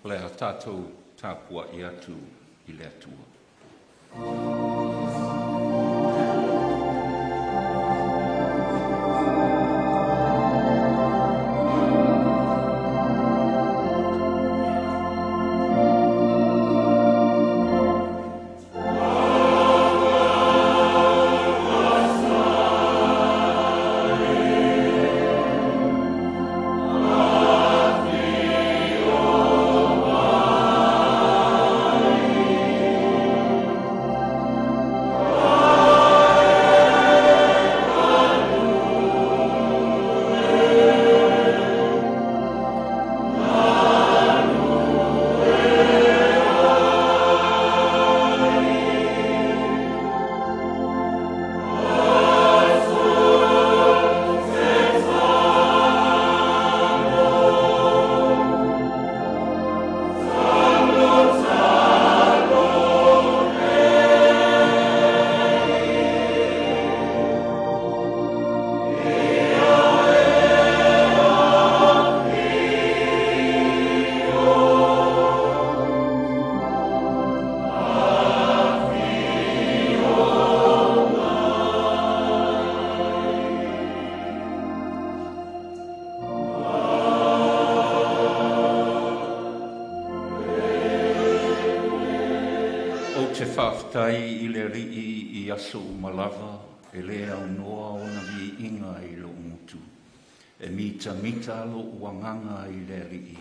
O le a tatou tapuai atu i le Atua. Ou te faafetai i le Alii i aso uma lava, e le aunoa ona viiga i lou gutu. E mitamita lo'u agaga i le Alii,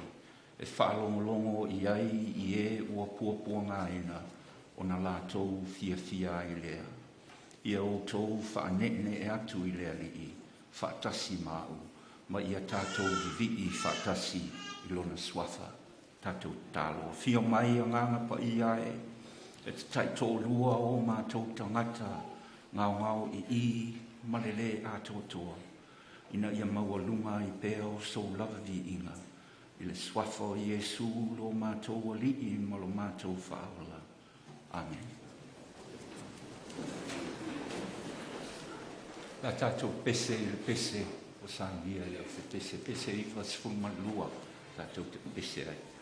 e faalogologo i ai i e ua puapuagaina, ona latou fiafia ai lea. Ia outou faaneenee atu i le Alii faatasi ma a'u, ma ia tatou vivii faatasi i Lona Suafa. Tatou tatalo. Afio mai Agaga Paia e, e te taitoalua o matou tagata gaogaoi'i ma le lē atoatoa, ina ia maualuga ai pea o sou lava viiga, i le Suafa o Iesu lo matou Alii ma lo matou Faaola. Amene. Le a tatou pese i le pese ua saunia e le aufepese, pese 92, tatou te pese ai. Te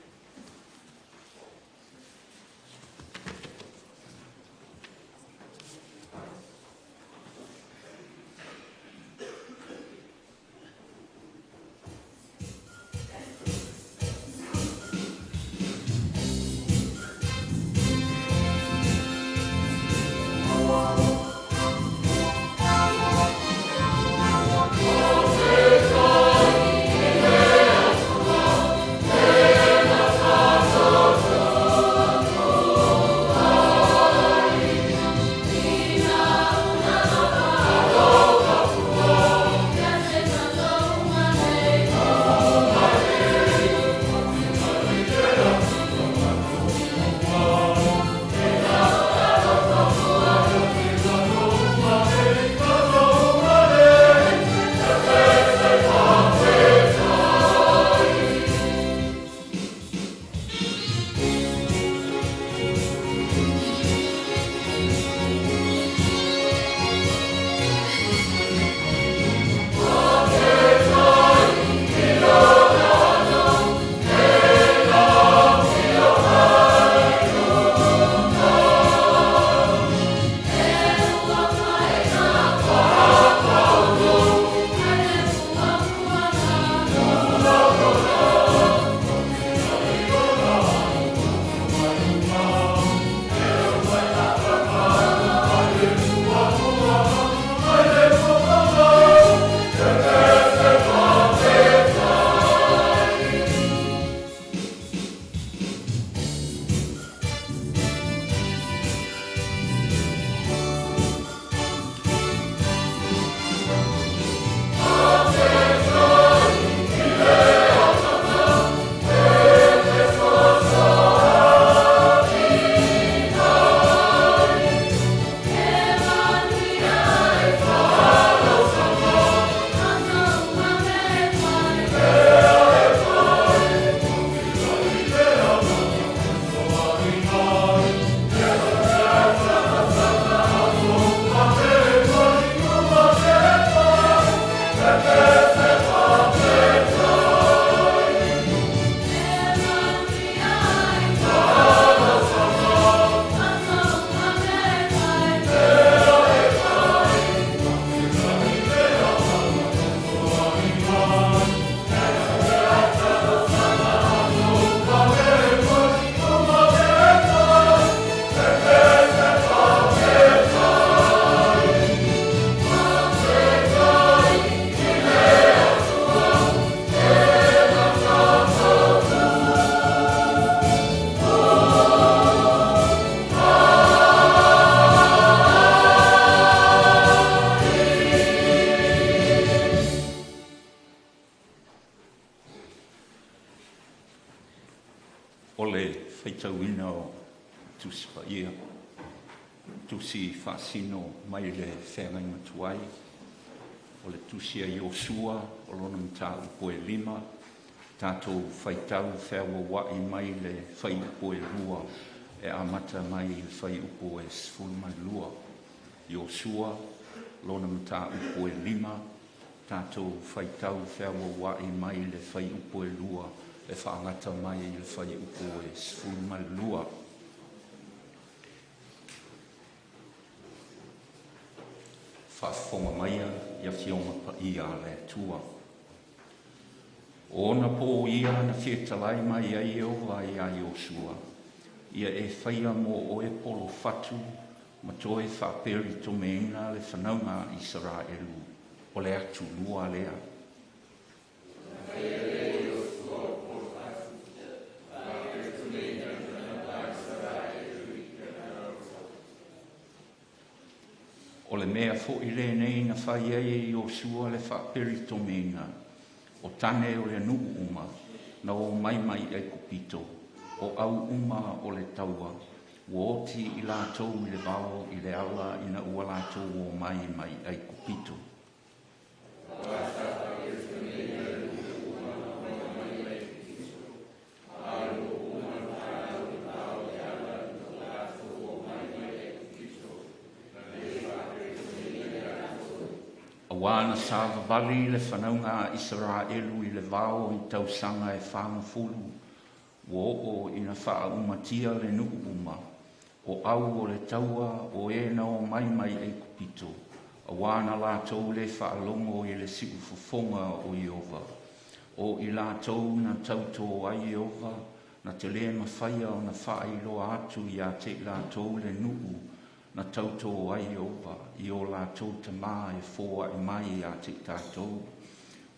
O le faitauina o Tusi Paia, Tusi faasino mai le Feagaiga Tuai, o le Tusi a Iosua o lona mataupu e 5, tatou faitau feauaua'i mai le fuaiupu e 2 e amata mai i le fuaiupu e 12. Iosua lona mataupu e 5, tatou faitau feauaua'i mai le fuaiupu e 2 e faagata mai i le fuaiupu e 12. Faafofoga maia i Afioga Paia a le Atua. O ona pō ia na fetalai mai ai Ieova iā Iosua, ia e faia mō oe polo fatu ma toe faaperitomeina le fanauga a Isaraelu, o le atulua lea. O le mea foi lenei na fai ai e Iosua le faaperitomeina o tane o le nuu uma na omai mai Aikupito, o au uma o le taua, ua oti i latou i le vao i le ala ina ua latou omai mai Aikupito. Auā na savavali le fanauga a Isaraelu i le vao i tausaga e 40, ua oo ina faaumatia le nuu uma, o au o le taua o e na omai mai Aikupito, auā na latou le faalogo i le siufofoga o Ieova. O i latou na tautō ai Ieova, na te lē mafaia ona faailoa atu iā te i latou le nuu na tautō ai Ieova i o latou tamā e foai mai iā te i tatou,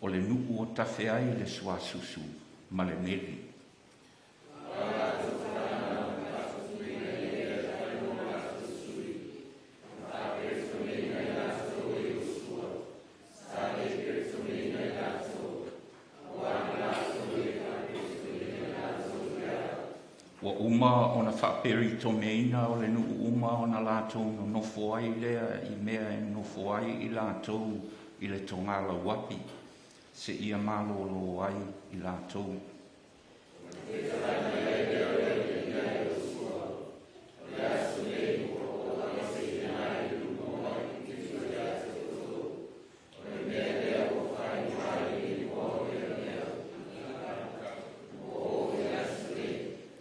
o le nuu o tafe ai le suasusu ma le meli. Ua uma ona faaperitomeina o le nuu uma ona latou nonofo ai lea i mea e nonofo ai i latou i le togala uapi, seia malōlō ai i latou.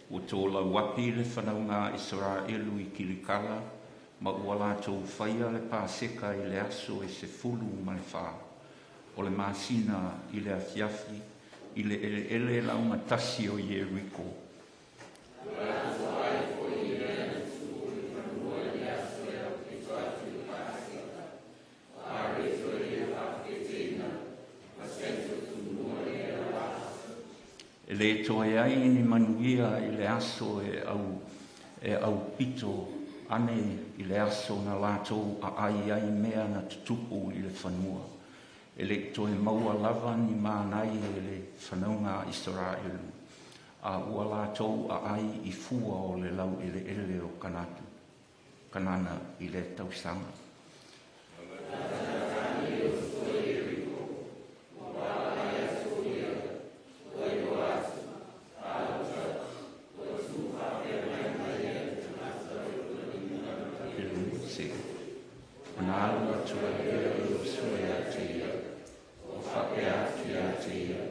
Ua tolauapi le fanauga a Isaraelu i Kilikala, ma ua latou faia le Paseka i le aso e 14 o le masina i le afiafi i le eleele laugatasi o Ieriko. E lē toe ai ni manuia i le aso e au e aupito ane i le aso na latou aai ai mea na tutupu i le fanua. E le'i toe maua lava ni manai e le fanauga a Isaraelu, a ua latou aai i fua o le laueleele o Kanana i lea tausaga. Ona alu atu ai lea o Iosua iā te ia, ua faapea atu iā te ia.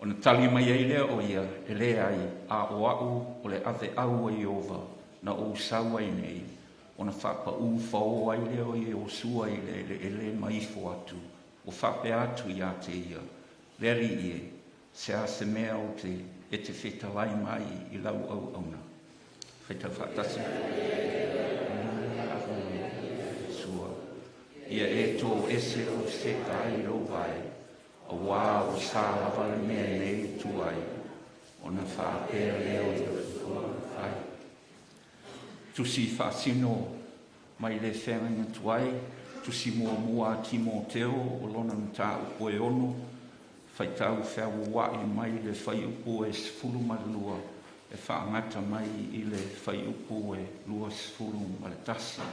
Ona tali mai ai lea o ia, E leai, a o a'u o le ave'au a Ieova na ou sau ai nei. Ona faapaū faō ai lea o Iosua i le eleele ma ifo atu, ua faapea atu iā te ia, Le Alii e, se a se mea o te e te fetalai mai i lau auauna? Faitau faatasi. Sua. Ia e tō ese lou seka i lou vae, auā ua sā lava le mea nei i tua ai, ona faapea lea o Iosua, Fai. Tusi faasino mai le Feagaiga Tuai, Tusi Muamua a Timoteo o lona mataupu e 6, faitau feauaua'i mai le fuaiupu e 12 e faagata mai i le fuaiupu e 21.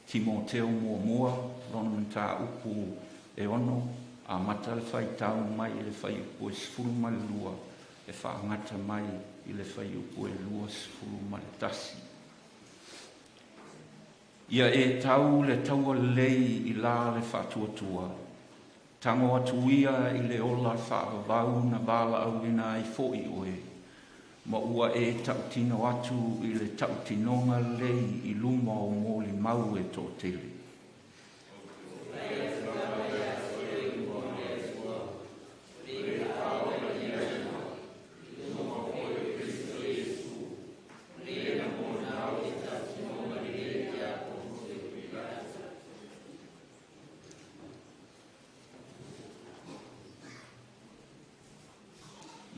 Timoteo Muamua, lona mataupu e 6, amata le faitau mai i le fuaiupu e 12 e faagata mai i le fuaiupu e 21. Ia e tau le taua lelei i la le faatuatua, tago atu ia i le ola faavavau na valaauina ai fo'i oe, ma ua e tautino atu i le tautinoga lelei i luma o molimau e toatele.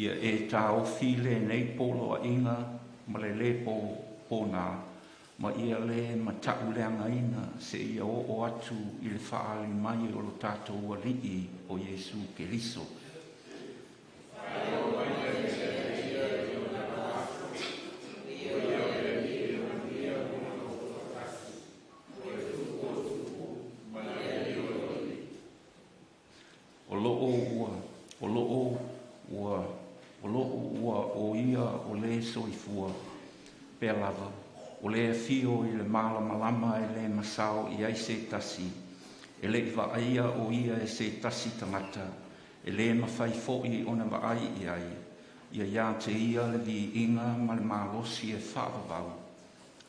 Ia e taofi lenei poloaiga ma le lē pōnā, ma ia lē mata'uleagaina seia oo atu i le faaali mai o lo tatou Alii o Iesu Keriso. O loo ua o loo ua o loo ua o ia o le soifua pea lava, o le afio i le malamalama e le masao i ai se tasi, e le'i vaaia o ia e se tasi tagata, e lē mafai fo'i ona vaai i ai, ia iā te ia le viiga ma le malosi e faavavau.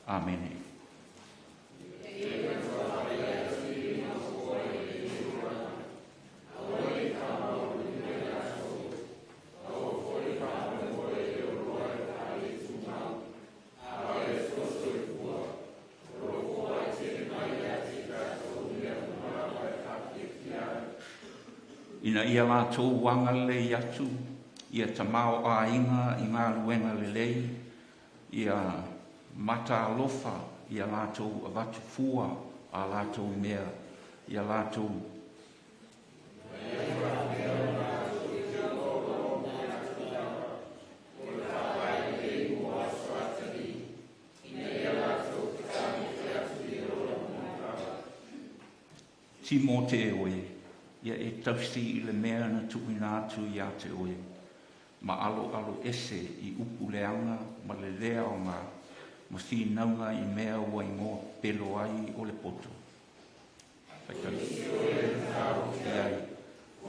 Amene. Ina ia latou agalelei atu ia tamaoaiga i galuega lelei, ia mataalofa ia latou avatu fua a latou mea, ia latou Timote e oe, ia e tausi i le mea na tuuina atu iā te oe, ma aloalo ese i upu leaga ma le lē aoga ma finauga i mea ua igoa pelo ai o le poto. Faitau ai,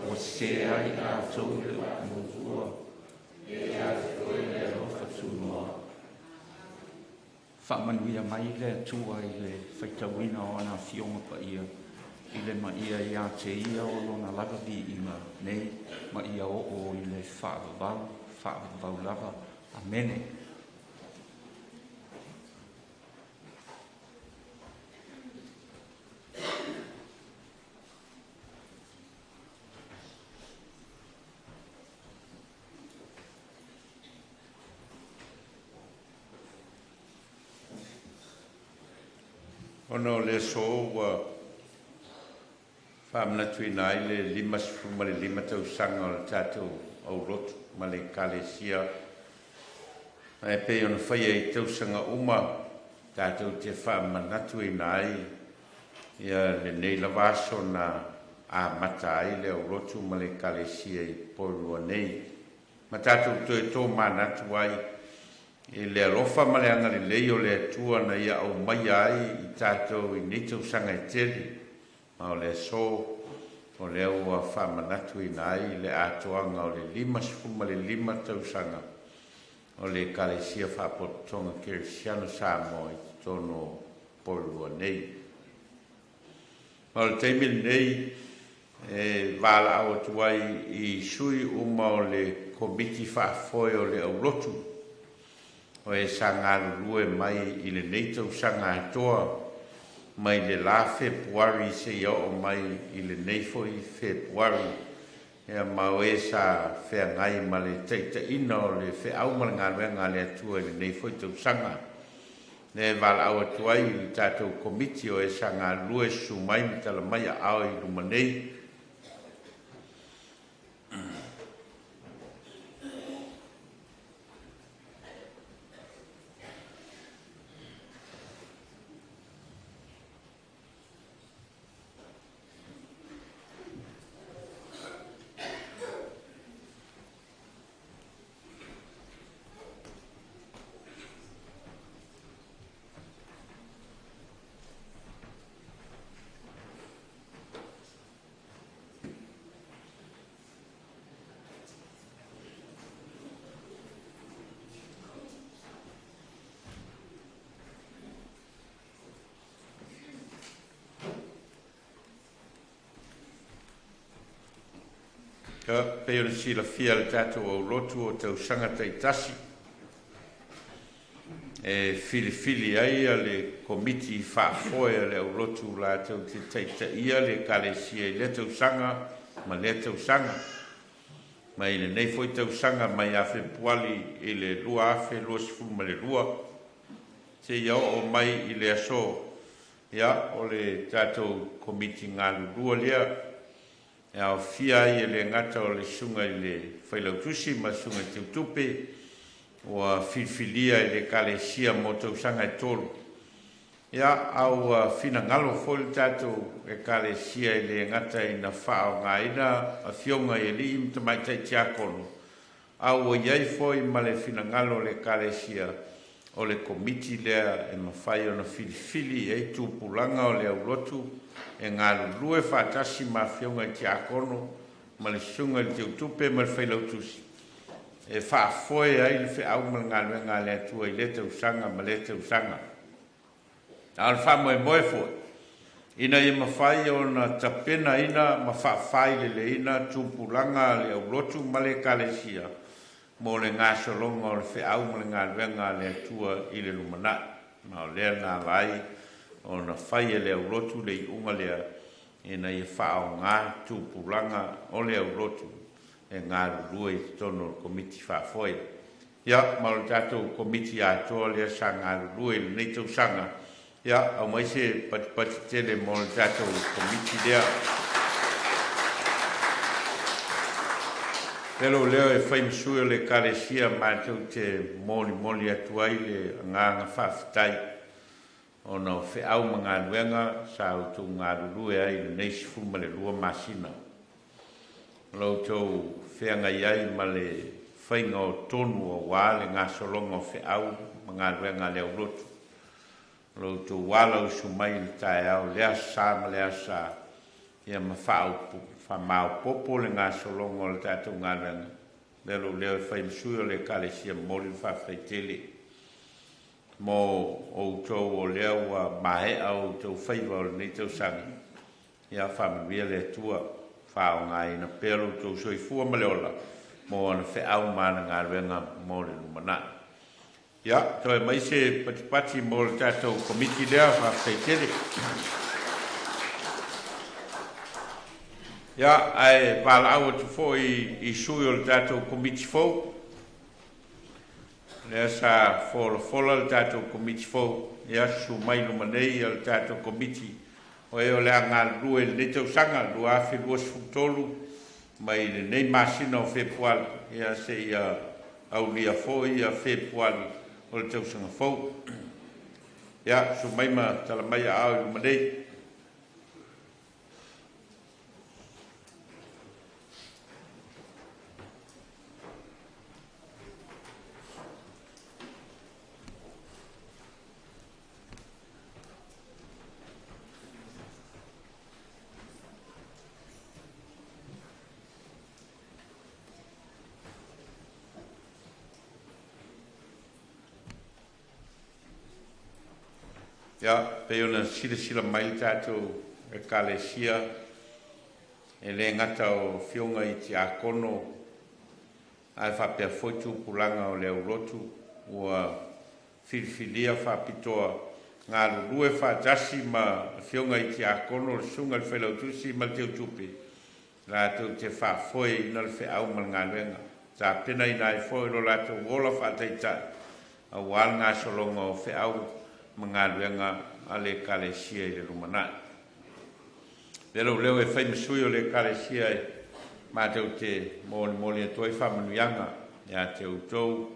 ua sesē ai i latou i le upu mautua ia te oe le alofa tunoa. Faamanuia mai le Atua i le faitauina o ana Afioga Paia i le ma ia iā te ia o lona lava viiga nei ma ia oo i le faavavau, faavavau lava. Amene. Ona o le aso ua faamanatuina ai le 55 tausaga o le tatou aulotu ma le Ekalesia, ma e pei ona faia i tausaga uma, tatou te faamanatuina ai ia lenei lava aso na amata ai le aulotu ma le Ekalesia i Porirua nei, ma tatou toe tomanatu ai i le alofa ma le agalelei o le Atua na Ia aumaia ai i tatou i nei tausaga e tele, ma o le aso o lea ua faamanatuina ai le atoaga o le 55 tausaga o le Ekalesia Faapotopotoga Kerisiano Samoa i totonu o Porirua nei. Ma o le taimi lenei e valaau atu ai i sui uma o le Komiti Faafoe o le Aulotu o e sa galulue mai i lenei tausaga atoa mai le la Fepuari seia oo mai i lenei foi Fepuari, ia ma o e sa feagai ma le taitaiina o le feau ma le galuega a le Atua i lenei foi tausaga. Lea e valaau atu ai i le tatou Komiti o e sa galulue, susu mai ma tala mai aao i luma nei. Ia, pei ona silafia e le tatou aulotu o tausaga taitasi e filifili ai le Komiti Faafoe a le aulotu latou te taitaia le Ekalesia i lea tausaga ma lea tausaga. Mai lenei foi tausaga mai ia Fepuali i le 2022 seia oo mai i le aso, ia, o le tatou Komiti galulua lea e aofia ai e le gata o le Susuga i le Failautusi ma le Susuga i le Teutupe ua filifilia e le Ekalesia mo tausaga e tolu. Ia, a ua finagalo foi le tatou Ekalesia e le gata ina faaaogaina afioga i alii ma tamaitai tiakono, a ua i ai foi ma le finagalo o le Ekalesia o le Komiti lea e mafai ona filifili i ai tupulaga o le aulotu e galulue faatasi ma afioga i tiakono ma le Susuga i le Teutupe ma le Failautusi e faafoe ai le feau ma le galuega a le Atua i lea tausaga ma lea tausaga. A o le faamoemoe foi, ina ia mafai ona tapenaina ma faafaileleina tupulaga a le aulotu ma le Ekalesia mo le gasologa o le feau ma le galuega a le Atua i le lumanai. Ma o lea na ala ai ona fai e le aulotu le iuga lea ina ia faaaoga tupulaga o le aulotu e galulue i totonu o le Komiti Faafoe. Ia, ma o le tatou Komiti atoa lea sa galulue i lenei tausaga. Ia, aumai se patipati tele mo le tatou Komiti lea. Lea lou leo e fai ma sui o le Ekalesia matou te molimoli atu ai le agaga faafetai ona o feau ma galuega sa outou galulue ai i lenei 12 masina. O la outou feagai ai ma le faiga o tonu aua le gasologa o feau ma galuega a le aulotu. O la outou alausu mai i le taeao i le Aso Sa ma le Aso Sa, ia ma faamaopoopo le gasologa o le tatou galuega. Lea lou leo e fai ma sui o le Ekalesia momoli le faafetai tele mo outou o lea ua maea outou faiva o lenei tausaga. Ia faamanuia le Atua, faaaogaina pea lo outou soifua ma le ola mo ana feau ma ana galuega mo le lumanai. Ia, toe aumai se patipati mo le tatou Komiti lea, faafetai tele. Ia, ae valaau atu foi i sui o le tatou Komiti fou, lea sa folafola le tatou Komiti fou, ia susu mai i luma nei le tatou Komiti o e o le a galulue i lenei tausaga 2023 mai lenei masina o Fepuali, ia seia aulia foi ia Fepuali o le tausaga fou. Ia, susu mai ma tala mai aao i luma nei. Ia, pei ona silasila mai le tatou Ekalesia, e le gata o afioga i tiakono ae faapea foi tupulaga o le aulotu ua filifilia faapitoa galulue faatasi ma afioga i tiakono, le susuga i le Failautusi ma le Teutupe, latou te faafoeina le feau ma le galuega, tapenaina ai foi lo latou ola faataitai aua le gasologa o feau ma galuega a le Ekalesia i le lumanai. Lea lou leo e fai ma sui o le Ekalesia e matou te molimoli atu ai faamanuiaga ia te outou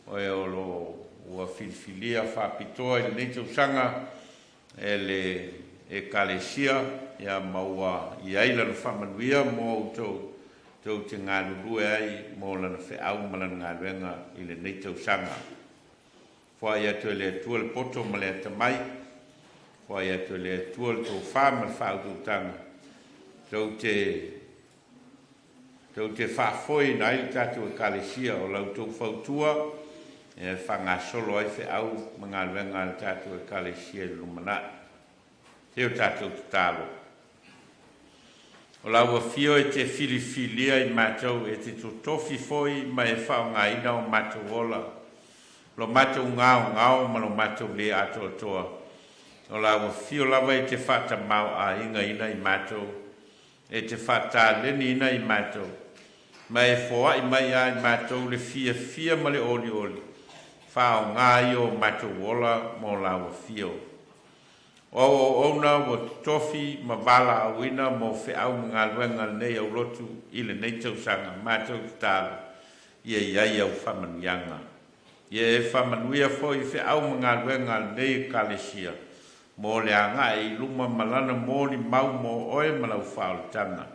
o e o lo o ua filifilia faapitoa i lenei tausaga e le Ekalesia, ia ma ua i ai lana faamanuia mo outou tou te galulue ai mo lana feau ma lana galuega i lenei tausaga. Foai atu e le Atua le poto ma le atamai, foai atu e le Atua le tofa ma le faautautaga, tou te tou te faafoeina ai le tatou Ekalesia, o la outou fautua e faagasolo ai feau ma galuega a le tatou Ekalesia i le lumanai. Se o tatou tatalo. O lau Afio e te filifilia i matou, e te totofi foi ma e faaaogaina o matou ola, lo matou gaogao ma lo matou le atoatoa. O lau Afio lava e te faatamaoaigaina i matou, e te faataleniina i matou, ma e foai mai ia i matou le fiafia ma le olioli, faaaoga ai o matou ola mo lau Afio. O au auauna ua totofi ma valaauina mo feau ma galuega a lenei aulotu i lenei tausaga, matou tatalo, ia i ai au faamanuiaga. Ia e faamanuia foi feau ma galuega a lenei Ekalesia mo le agai i luma ma lana molimau mo oe ma lau faaolataga,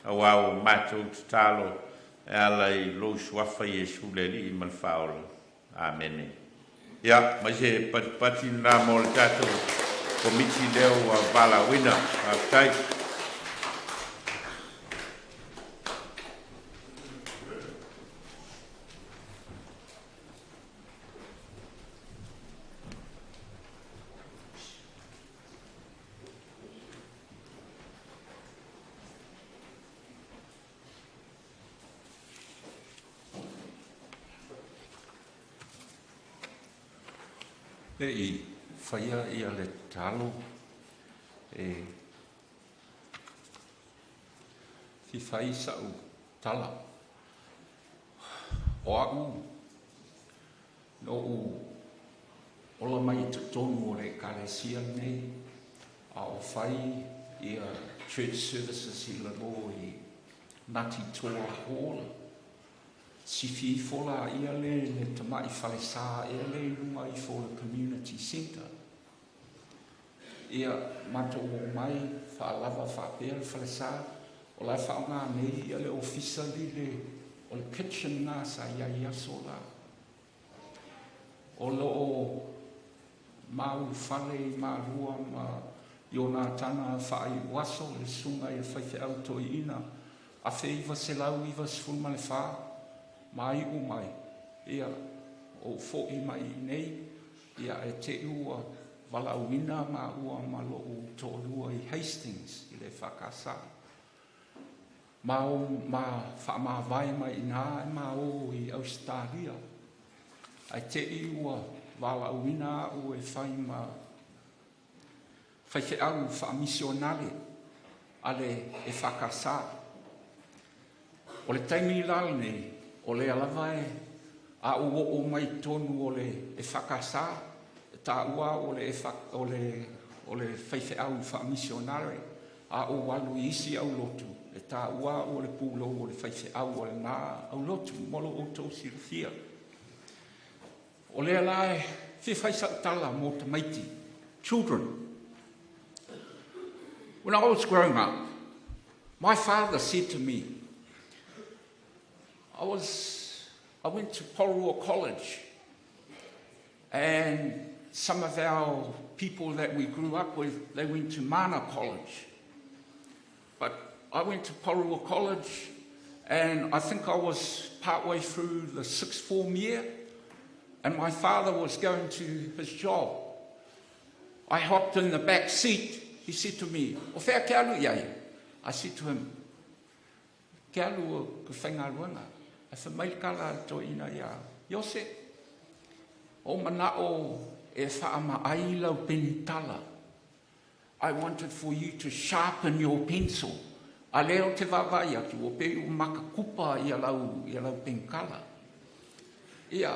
aua ua matou tatalo e ala i lou Suafa Iesu le Alii ma le Faaola. Amene. Ia, ma se patipati lena mo le tatou Komiti lea ua valaauina. Faafetai. Le i faia ia le tatalo e fia fai sa'u tala. O a'u na ou ola mai i totonu o le Ekalesia lenei a o fai ia church services i lalo i Ngati Toa Hall. Sifi ifo la ia le le tama'i falesa ea le i luga ifo o le community centre. Ia, matou omai faalava faapea le falesa, o la e faaaoga nei ia le ofisa lile o le kitchen na sa i ai i aso la. O lo o mau fale i Malua ma Ionatana faaiu aso le susuga ia faifeau toeaina 1994 ma iu mai, ia, ou fo'i mai i inei, ia ae te i ua valaauina maua ma lo'u toalua i Hastings i le EFKS. Ma o ma faamavae mai i ina e ma o i Ausetalia. Ae te i ua valaauina a'u e fai ma faifeau faamisionale a le EFKS. O le taimi la lenei, o lea lava e a ou oo mai i totonu o le EFKS, e taua au o le o le o le faifeau faamisionare, a ou alu i isi aulotu, e taua au o le pulou o le faifeau o lena aulotu, mo lo outou silafia. O lea la e fia fai sa'u tala mo tamaiti, children. When I was growing up, my father said to me, I went to Porirua College, and some of our people that we grew up with, they went to Mana College. But I went to Porirua College, and I think I was partway through the sixth form year, and my father was going to his job. I hopped in the back seat. He said to me, "O whea ke alu i ai?" I said to him, "Ke alu o ke whaingaluenga." Ae fai mai le tala a le toeaina ia Iose, o mana'o e faamaai lau penitala. I wanted for you to sharpen your pencil. A lea ou te vaavaai atu, ua pei ua makakupa ia lau, ia lau penkala. Ia,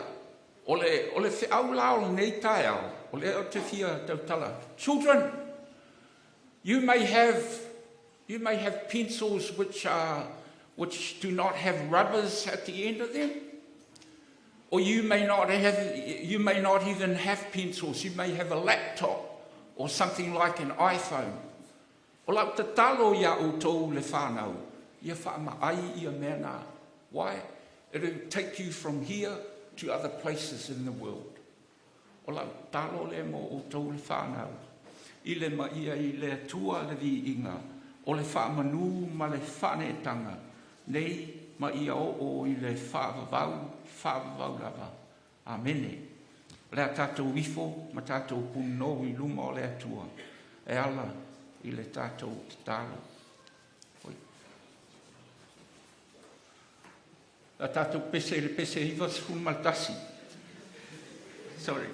o le, o le feau la o lenei taeao, O lea ou te fia tautala. Children, you may have pencils which do not have rubbers at the end of them. Or you may not even have pencils. You may have a laptop or something like an iPhone. O lau tatalo iā outou le whānau, ia faamaai ia mea na. Why? It will take you from here to other places in the world. O lau tatalo lea mo outou le whānau. I le ma ia i le Atua le viiga, o le faamanu ma le faaneetaga, nei ma ia oo i le faavavau, faavavau lava. Amene. O le a tatou ifo ma tatou punonou i luma o le Atua, e ala i le tatou tatalo. Oi. La tatou pese i le pese 91. Sorry.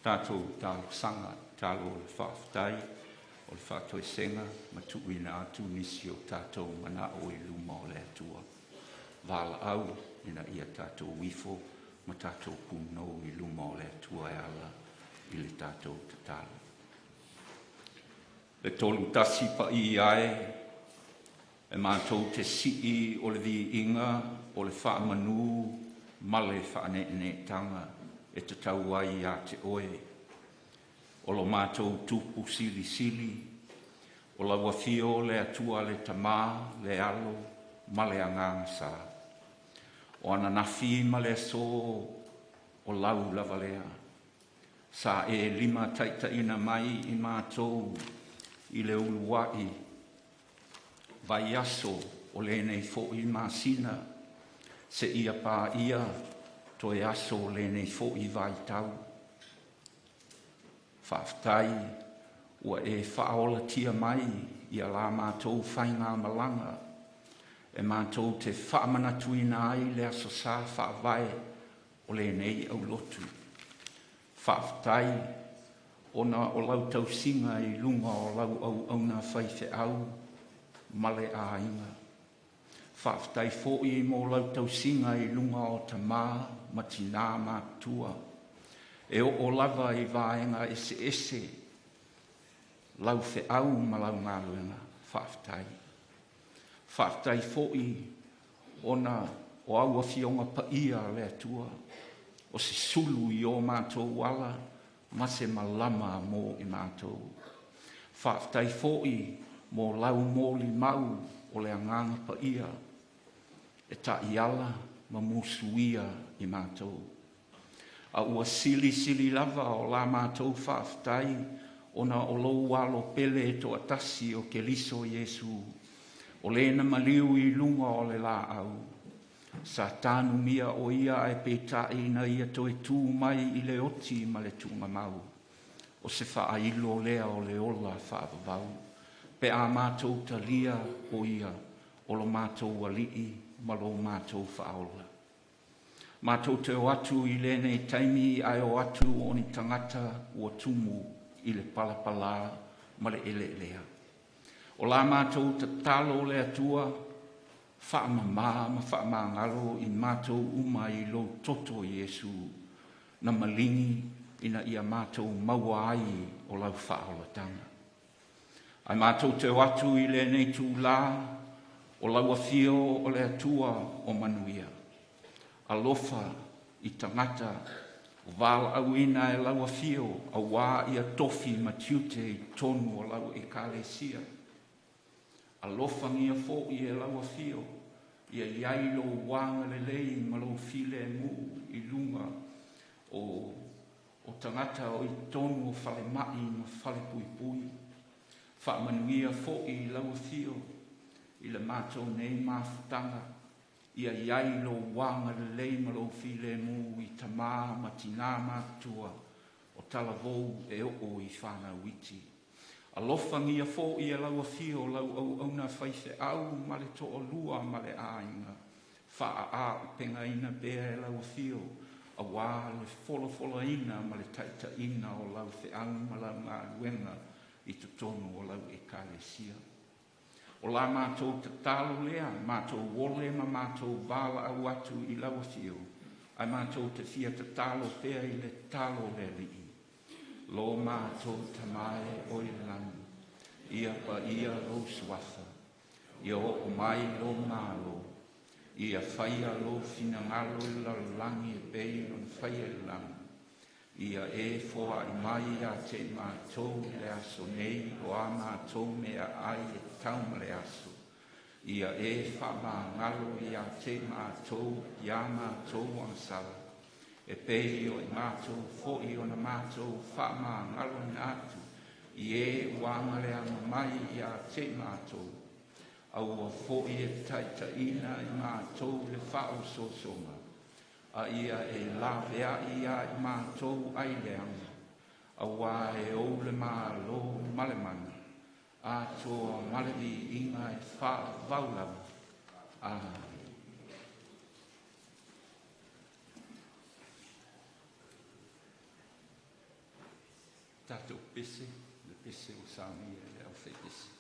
Tatou talosaga, tatalo o le faafetai, o le faatoesega ma tuuina atu nisi o tatou manao i luma o le Atua. Valaau ina ia tatou ifo ma tatou punou i luma o le Atua e ala i le tatou tatalo. Le tolu tasi paia e, e matou te sii o le viiga o le faamanu ma le faaneeneetaga e tatau ai ia te oe. O lo matou tupu silisili, o lau afio le Atua le Tamā, le Alo ma le Agaga Sa. O ananafi ma le aso o lau lava lea. Sa e limataitaiina mai i matou i le uluai vaiaso o lenei fo'i masina, seia paia toe aso o lenei fo'i vaitau. Faafetai ua e faaolatia mai ia la matou faigamalaga e matou te faamanatuina ai le Aso Sa faavae o lenei aulotu. Faafetai ona o lau tausiga i luga o lau auauna faifeau ma le aiga. Faafetai foi mo lau tausiga i luga o tama ma tinā matutua e oo lava i vaega eseese lau feau ma lau galuega. Faafetai. Faafetai foi ona o au Afioga Paia a le Atua, o se sulu i o matou ala ma se malama mo i matou. Faafetai foi mo lau molimau o le Agaga Paia e taiala ma musuia i matou. A ua silisili lava o la matou faafetai ona o lou Alo pele e toatasi o Keriso Iesu, o Le na maliu i luga o le laau, sa tanumia o Ia ae peitai na Ia toe tu mai i le oti ma le tuugamau, o se faailo lea o le ola faavavau, pe a matou talia o Ia o lo matou Alii ma lo matou Faaola. Matou te o atu i lenei taimi ae o atu o ni tagata ua tumu i le palapala ma le eleelea. O la matou tatalo le Atua, faamama ma faamagalo i matou uma i lou toto Iesu na maligi ina ia matou maua ai o lau faaolataga. Ae matou te o atu i lenei itula o lau afio o le Atua o manuia. Alofa i tagata o valaauina e lau afio auā ia tofi ma tiute i totonu o lau Ekalesia. Alofagia foi e lau afio ia i ai lou agalelei ma lou filemu i luga o tagata o i totonu o falemai ma falepuipui. Faamanuia foi i lau afio i le matou nei mafutaga, ia i ai lou agalelei ma lou filemu i tama ma tinā matutua o talavou e oo i fanau iti. Alofagia foi e lau afio lau auauna faifeau ma le toalua ma le aiga, faaauupegaina pea e lau afio auā le folafolaina ma le taitaiina o lau feau ma lau galuega i totonu o lau Ekalesia. O la matou tatalo lea, matou ole ma matou valaau atu i lau afio, ae matou te fia tatalo pea i le tatalo a le Alii. Lo matou Tama e oe i le lagi, ia paia lou Suafa, ia oo mai lou Malo, ia faia lou finagalo i le lalolagi e pei ona faia i le lagi. Ia e foai mai ia te i matou i le aso nei o a matou meaai e tatau ma le aso. Ia e faamagalo ia te i matou ia matou agasala, e pei o i matou foi ona matou faamagaloina atu i e ua agaleaga mai ia te i matou. Aua foi e te taitaiina i matou i le faaosoosoga, a ia e laveai ia i matou ai leaga, auā e ou le Malo ma le mana, atoa ma le viiga e faavavau lava. Amene. Tatou pese, le pese ua saunia e le aufaipese.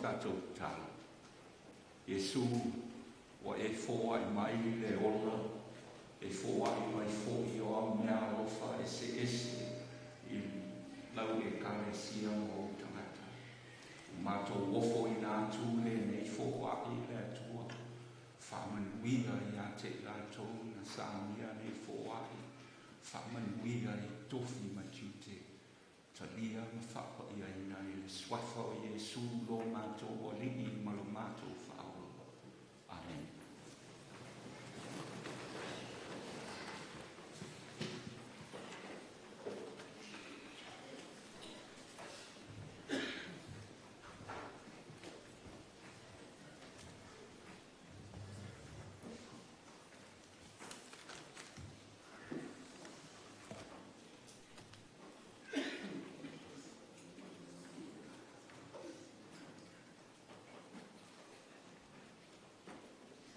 Tatou tatalo. Iesu, ua e foai mai le ola, e foai mai foi o au meaalofa eseese i lau Ekalesia ma ou tagata. Ua matou ofoina atu lenei foai e le Atua, faamanuia ia te i latou na saunia nei foai, faamanuia i tofi ma tiute, talia ma faapaiaina i le suafa o Iesu lo matou Alii ma lo matou Faaola. Amene.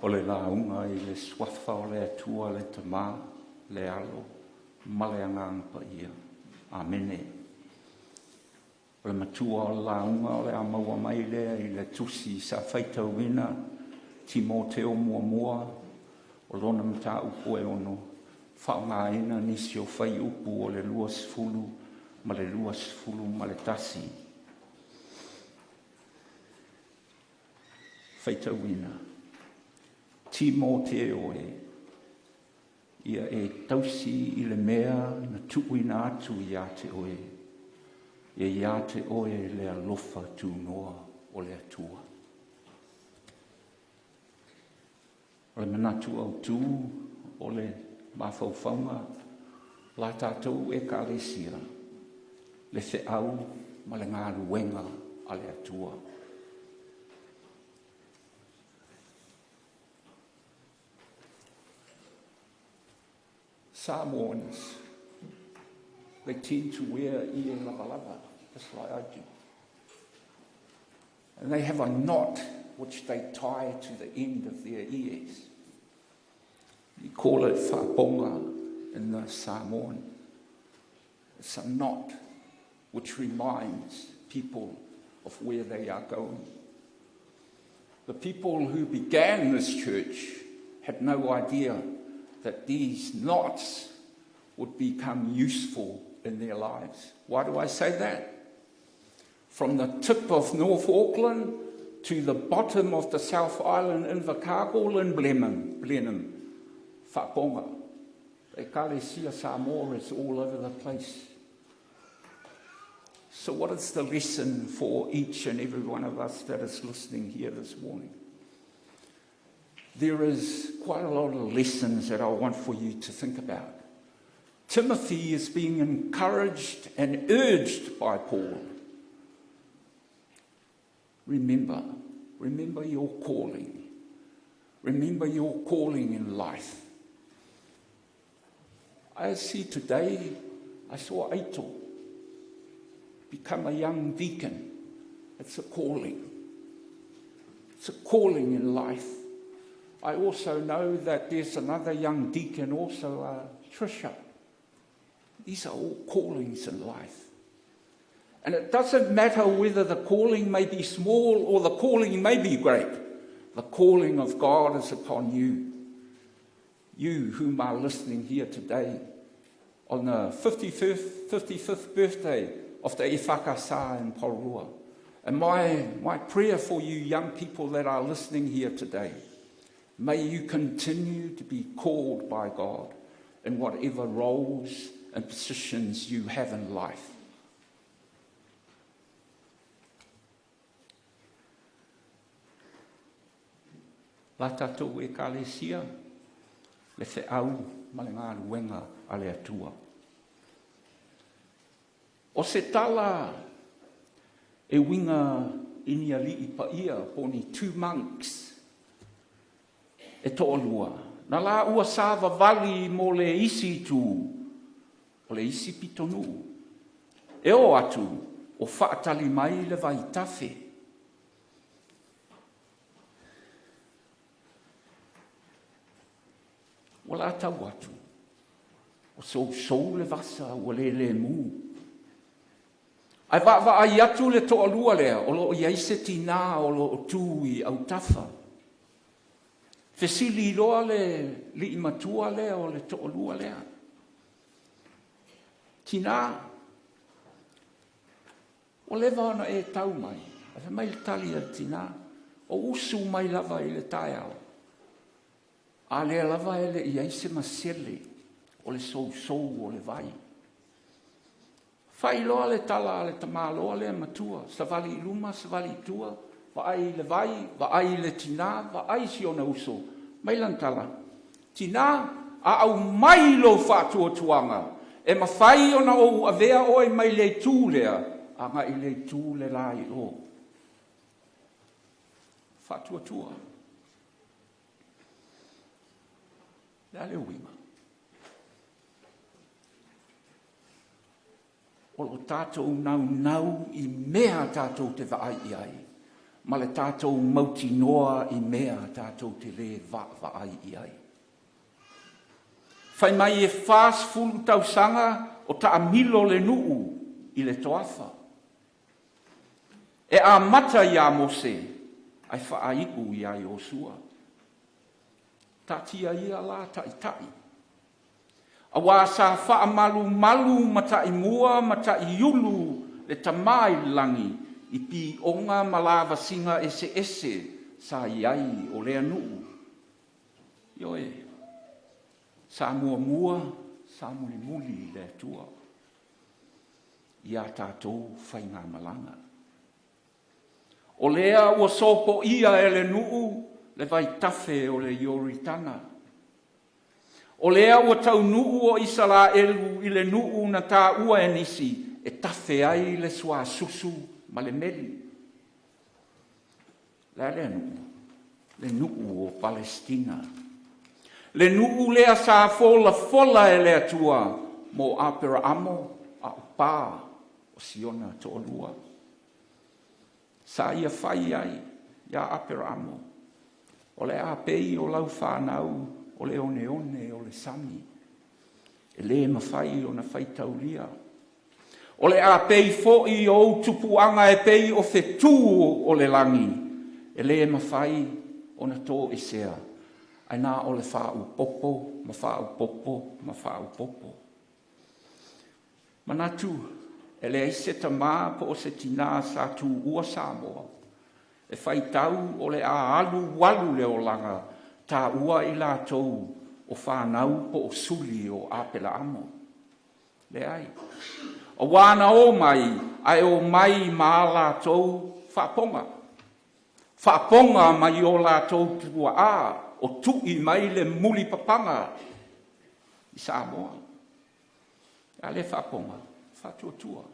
O le lauga i le Suafa o le Atua le Tama, le Alo ma le Agaga Paia. Amene. O le matua o le lauga o le a maua mai lea i le tusi sa faitauina Timoteo muamua o lona mataupu e 6, faaaogaina nisi o fuaiupu o le 20 ma le 21. Faitauina, Timoteo e, ia e tausi i le mea na tuuina atu ia te oe, ia ia te oe le alofa tunoa o le Atua. O le manatu autu o le mafaufauga la tatou Ekalesia, le feau ma le galuega a le Atua. Samoans, they tend to wear ie lavalava, just like I do. And they have a knot which they tie to the end of their ears. You call it fa'apoga in the Samoan. It's a knot which reminds people of where they are going. The people who began this church had no idea that these knots would become useful in their lives. Why do I say that? From the tip of North Auckland to the bottom of the South Island, Invercargill and Blenheim, Blenheim Fa'apoga. Ekalesia Samoa is all over the place. So what is the lesson for each and every one of us that is listening here this morning? There is quite a lot of lessons that I want for you to think about. Timothy is being encouraged and urged by Paul. Remember, remember your calling. Remember your calling in life. I see today, I saw Aito become a young deacon. It's a calling. It's a calling in life. I also know that there's another young deacon also, Trisha. These are all callings in life. And it doesn't matter whether the calling may be small or the calling may be great. The calling of God is upon you. You whom are listening here today on the 55th, 55th birthday of the EFAKASA in Porirua. And my, my prayer for you young people that are listening here today, may you continue to be called by God in whatever roles and positions you have in life. La tātou ekalesia, le feau ma le galuega a le Atua. O se tala e uiga i ni alii paia po o ni two monks e toalua, na laua savavali mo le isi itu o le isi pitonuu, e oo atu o faatali mai le vaitafe. Ua latau atu, ua sousou le vasa ua lelemu. Ae vaavaai atu le toalua lea o lo o i ai se tinā o lo o tu i autafa. Fesili loa le lii matua lea o le toalua lea. Tinā, ua leva ona e tau mai. Ae fai mai le tali a le tinā, o usu mai lava i le taeao, a lea lava e le i ai se masele o le sousou o le vai. Fai loa le tala a le tamaloa lea matua, savali i luma, savali i tua, vaai i le vai, vaai i le tinā, vaai i si ona uso. Mai lana tala, Tinā, a aumai lou faatuatuaga, e mafai ona ou avea oe mai le itu lea agai i le itu le la i o. Faatuatua. Le a le uiga? O lo tatou naunau i mea tatou te vaai i ai, ma le tatou mautinoa i mea tatou te lē vaavaai i ai. Fai mai e 40 tausaga o taamilo le nuu i le toafa. E amata iā Mose ae faaiu iā Iosua. Taatia ia la taitai. Aua sa faamalumalu ma taimua ma taiulu le Tama i le lagi i pioga ma lavasiga eseese sa i ai o lea nuu. Ioe, sa muamua, sa mulimuli le Atua i a tatou faigamalaga. O lea ua sopoia e le nuu le vaitafe o le Ioritana. O lea ua taunuu o Isalaelu i le nuu na taua e nisi e tafe ai le suasusu ma le meli. Le a lea nuu? Le nuu o Palesitina. Le nuu lea sa folafola e le Atua mo Aperaamo a o pa o Siona toalua. Sa ia fai ai iā Aperaamo, O le a pei o lau fanau o le oneone o le sami, e lē mafai ona faitaulia. O le a pei foʻi o ou tupuaga e pei o fetū o le lagi, e lē mafai ona toesea, ae na o le faaopoopo ma faaopoopo ma faaopoopo. Manatu, e leai se tamā po o se tinā sa tuua Samoa e faitau o le a alualu le olaga taua i latou o fanau po o suli o Apelaamo. Leai. Aua na o mai ae o mai ma a latou faapoga. Faapoga mai o latou tuaa o tui mai le mulipapaga i Samoa. A lea faapoga, faatuatua.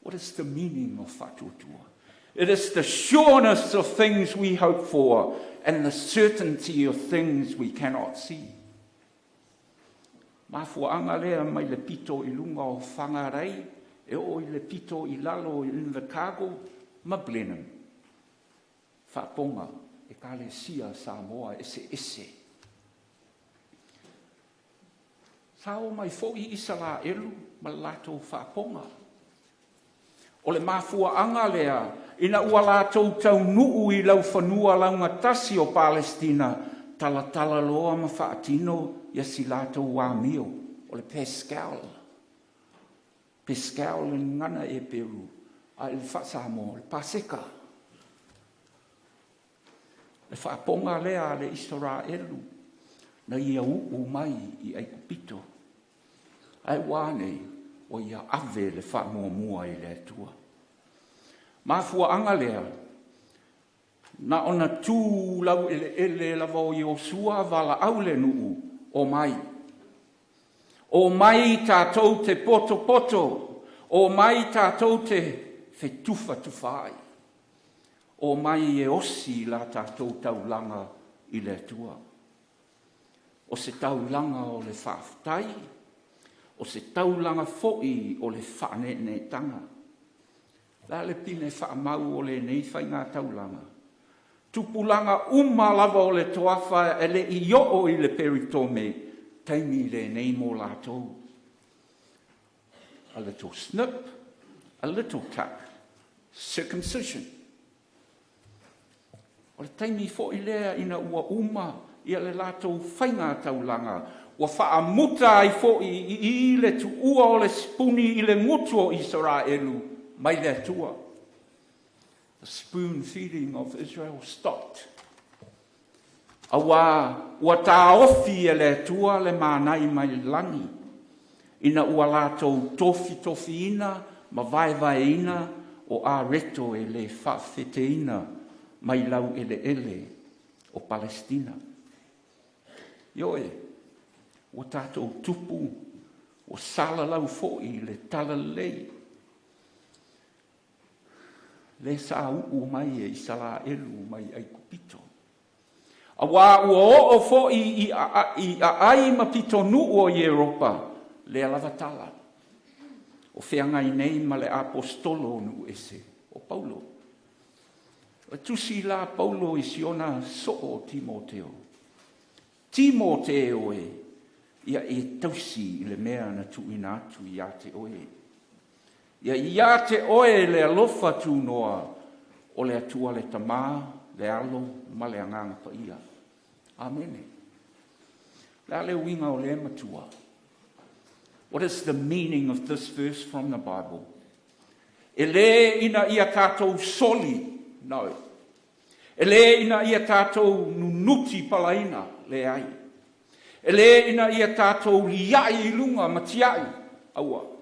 What is the meaning of faatuatua? It is the sureness of things we hope for and the certainty of things we cannot see. Mafuaaga lea mai le pito i luga o Whangarei e oo i le pito i lalo i Invercargill ma Blenheim. Faapoga, Ekalesia Samoa eseese. Sa o mai foʻi Isalaelu ma le latou faapoga. O le mafuaaga lea ina ua latou taunuu i laufanua laugatasi o Palesitina, talatala loa ma faatino ia si latou amio, o le Pascal. Pascal le gagana Eperu, a i le faa-Samoa, o le Paseka. Le faapoga lea a le Isaraelu na ia uu mai i Aikupito. Ae ua a nei? Ua ia ave le faamuamua i le Atua. Mafuaaga lea, na ona tu laueleele lava o Iosua valaau le nuu, omai. Omai tatou te potopoto, omai tatou te fetufatufa ai. Omai e osi la tatou taulaga i le Atua. O se taulaga o le faafetai, o se taulaga foi o le faaneeneetaga. O le a le pine faamau o lenei faiga taulaga? Tupulaga uma lava o le toafa e le i oo i le peritome, taimi lenei mo latou. A little snip, a little tuck, circumcision. O le taimi foi lea ina ua uma ia le latou faiga taulaga, ua faamuta ai foi i i le tuua o le sipuni i le gutu o Isaraelu mai le Atua. The spoon feeding of Israel stopped. Aua ua taofi e le Atua le manai mai le lagi, ina ua latou tofitofiina ma vaevaeina o areto e le faafeteina mai laueleele o Palesitina. Ioe, ua tatou tupu, ua salalau foi le talalelei, lea sa uu mai e Isaraelu mai Aikupito. Aua ua oo foi i aai ma pitonuu o Europa lea lava tala, o feagai nei ma le aposetolo o nuu ese, o Paulo. O tusi la a Paulo i si ona soo o Timoteo, Timote oe, ia e tausi i le mea na tuuina atu ia te oe. Ia ia te oe le alofa tunoa o le Atua le Tama, le Alo ma le Agaga Paia. Amene. O le a le uiga o lea matua? What is the meaning of this verse from the Bible? E le ina ia tatou soli, no. E le ina ia tatou nunuti palaina, leai. E le ina ia tatou liai i luga ma tiai, aua.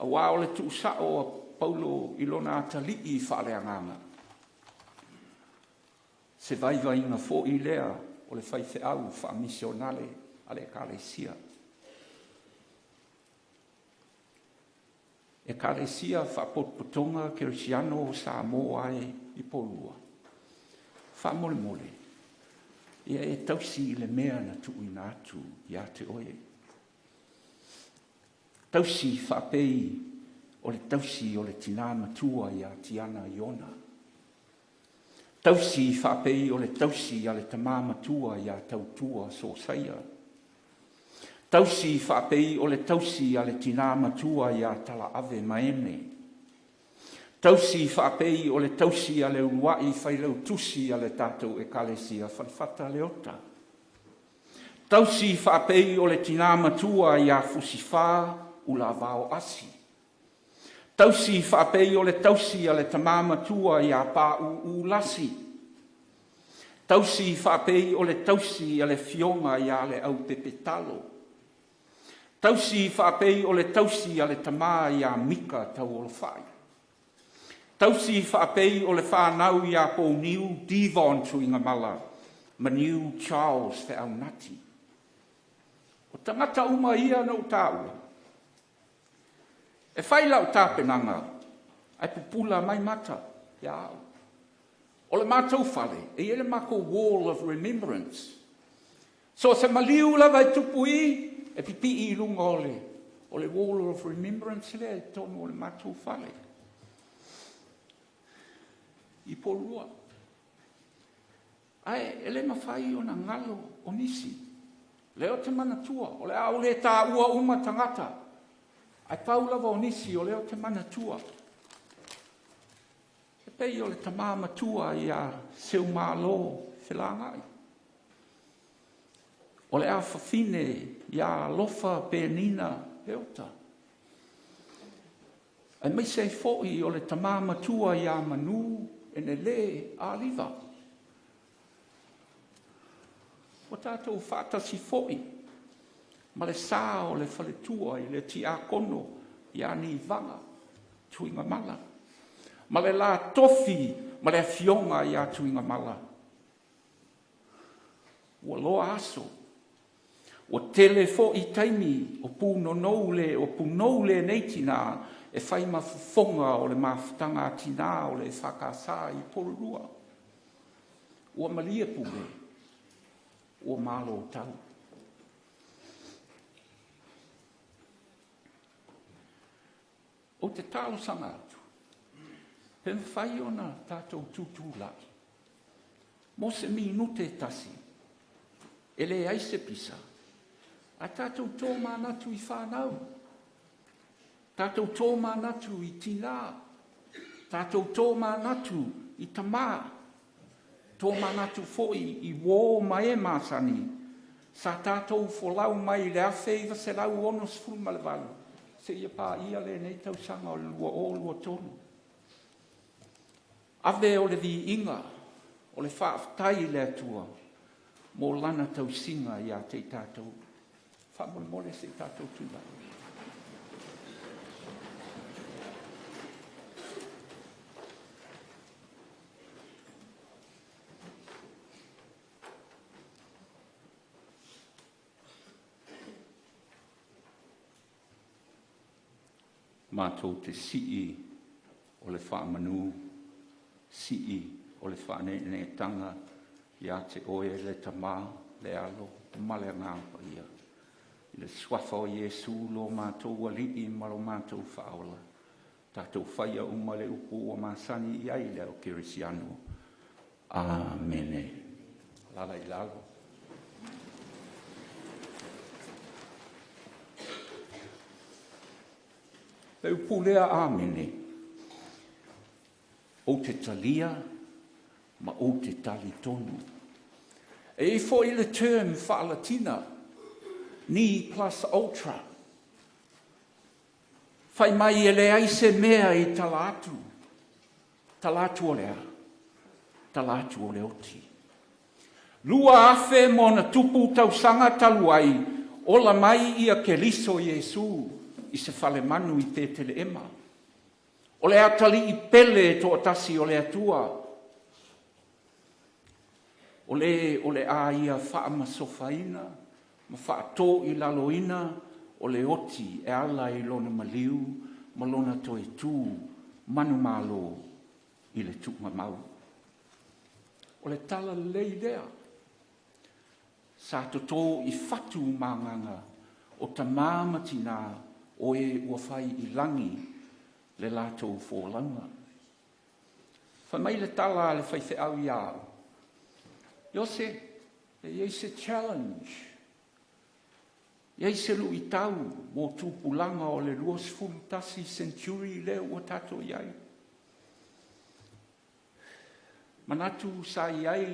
Aua o le tuusao a Paulo i lona atalii faaleagaga. Se vaivaiga foi lea o le faifeau faamisionale a le Ekalesia. Ekalesia Faapotopotoga Kerisiano o Samoa e i Upolu, faamolemole, ia e tausi i le mea na tuuina atu ia te oe. Tausi faapei o le tausi o le tina matua ia Tiana Iona. Tausi faapei o le tausi a le tama matua ia Tautua Sosaia. Tausi faapei o le tausi a le tina matua ia Talaave Maene. Tausi faapei o le tausi a le uluai failautusi a le tatou Ekalesia Falefata Leota. Tausi faapei o le tina matua ia Fusifa Ulavao Asi. Tausi faapei o le tausi a le tama matua ia Pāūū Lasi. Tausi faapei o le tausi a le Afioga ia Leaupepe Talo. Tausi faapei o le tausi a le tama ia Mika Tauolofai. Tausi faapei o le fanau ia Pouniu Devon Tuigamala, Maniu Charles Feaunati. O tagata uma ia na ou taua, e fai lau tapenaga ae pupula mai mata ia au. O le matou fale, e i ai le matou wall of remembrance. So o se maliu lava e tupu i, e pipii i luga o le, o le wall of remembrance lea i totonu o le matou fale. I Upolua. Ae e le mafai ona galo o nisi. Lea ou te manatua, o le a ou le taua uma tagata, ae pau lava o nisi o lea ou te manatua. Pei o le tama matua ia Seumalo Felagai. O le afafine ia Alofa Penina Leota. Aemaise ai foi o le tama matua ia Manu Enele Aliva. Ua tatou faatasi foi ma le sa o le faletua i le tiakono ia Nivaga Tuigamala ma le la tofi ma le afioga ia Tuigamala. Ua loa aso, ua tele foi taimi o punonou le o punou lenei tinā e fai ma fofoga o le mafutaga a tinā o le EFKS i Upolulua. Ua malie pule, ua malo tau. Ou te talosaga atu, pe mafai ona tatou tutulai mo se minute e tasi, e leai se pisa, ae tatou tomanatu i fanau, tatou tomanatu i tinā, tatou tomanatu i tamā, tomanatu foi i uō ma e masani sa tatou folau mai le 1968 seia paia lenei tausaga o le 2023. Ave o le viiga, o le faafetai i le Atua mo lana tausiga ia te i tatou. Faamolemole se i tatou tulai. Matou te sii o le faamanu, sii o le faaneeneetaga ia te oe le Tama, le Alo ma le Agaga Paia, i le suafa o Iesu lo matou Alii ma lo matou Faaola, tatou faia uma le upu ua masani i ai le au kerisiano. Amene. Alaala i lalo. Le upu lea Amene, ou te talia ma ou te talitonu. E i ai foi le term faalatina, ne plus ultra. Fai mai e leai se mea i tala atu. Tala atu o le a? Tala atu o le oti. 2000+ tausaga talu ai, ola mai ia Keriso Iesu i se falemanu i Petelehema. O le atalii pele e toatasi o le Atua, o le o le a ia faamasofaina ma faatoilaloina o le oti e ala i lona maliu ma lona toe tu manumalo i le tuugamau. O le tala lelei lea sa toto i fatu magaga o tamā ma tinā o e ua fai i lagi le latou folauga. Fai mai le tala a le faifeau ia au, Iose, e i ai se challenge, e i ai se luitau mo tupulaga o le 21 century lea ua tatou i ai. Manatu sa i ai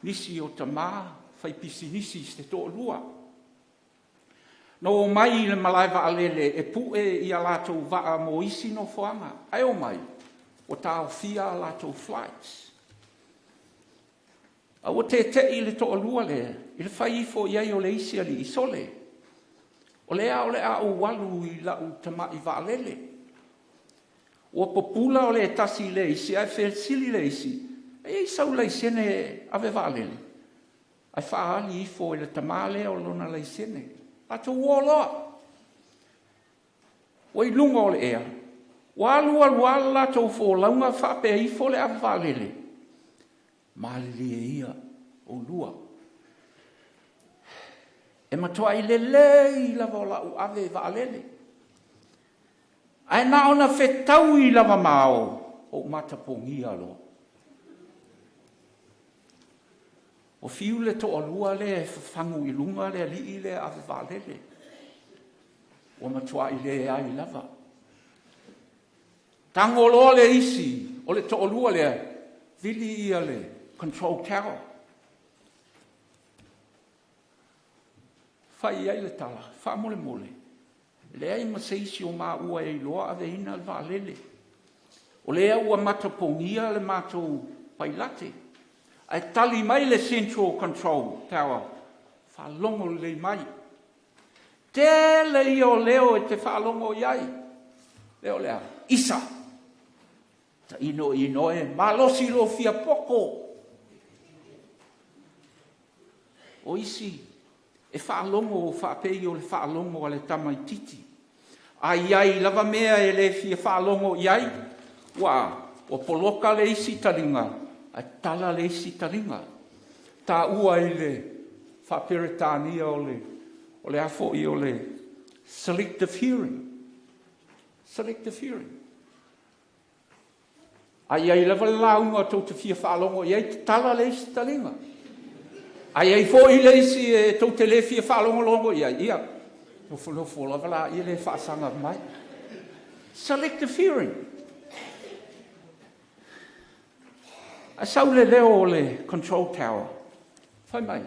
nisi o tamā faipisinisi se toalua. Na omai i le malae vaalele e pue i a latou vaa mo isi nofoaga, ae omai ua taofia a latou flights. A ua tete'i le toalua lea i le fai ifo i ai o le isi alii, sole, o lea o le a ou alu i lau tamai vaalele. Ua pupula o le tasi i le isi, ae fesili le isi, e i ai sau laisene ave vaalele? Ae faaali ifo e le tamā lea o lona laisene. Latou o loa. Ua i luga o le ea, ua alu alu lava le latou folauga faapea ifo le ave vaalele. Malilie ia oulua, e matuai lelei lava o lau ave vaalele, ae na ona fetaui lava ma ao, ou matapogia loa. Ua fiu le toalua lea e fafagu i luga le alii lea ave vaalele, ua matuai leai lava. Tago loa le isi O le toalua lea, vili ia le control tower. Fai i ai le tala, faamolemole, leai ma se isi o maua e iloa aveina le vaalele. O lea ua matapogia le matou pailate, ae tali mai le Central Control Tower, faalogo lelei mai. Tele ia o leo e te faalogo i ai. Leo o le a? Isa, tainoino e, malosi lou fia poto. O isi e faalogo faapei o le faalogo a le tamaitiiti. A i ai lava mea e le fia faalogo i ai, ua poloka le isi taliga ae tatala le isi taliga. E taua i le faa-Peretania o le a foi o le selective hearing, selective hearing. A i ai lava le lauga tou te fia faalogo i ai, tatala le isi taliga. A i ai foi le isi e tou te le fia faalogologo i ai, ia, nofonofo lava laia lea e faasaga mai. Selective hearing. Ae sau le leo o le control tower, fai mai,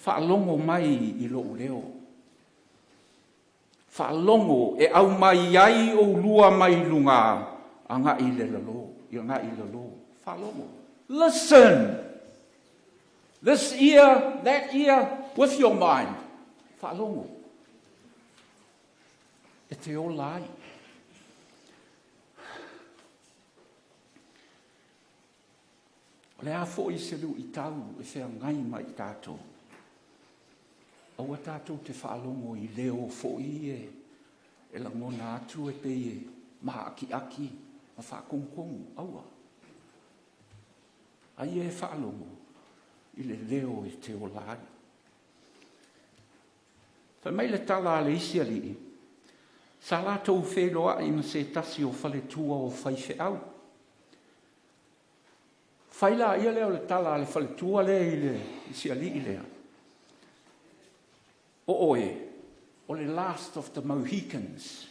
faalogo mai i lou leo. Faalogo e aumai ai oulua mai luga agai i le lalo, agai i lalo. Faalogo. Listen! This ear, that ear, with your mind. Faalogo. E te ola ai. O le a foi se luitau e feagai ma i tatou, aua tatou te faalogo i leo foi e e lagona atu e pei e maakiaki ma faatonutonu. Aua. A ia e faalogo i le leo e te ola ai. Fai mai le tala a le isi alii, sa latou feiloai ma se tasi o faletua o faifeau. Fai laia lea o le tala a le faletua lea i le isi alii lea, o oe, o le last of the Mohicans.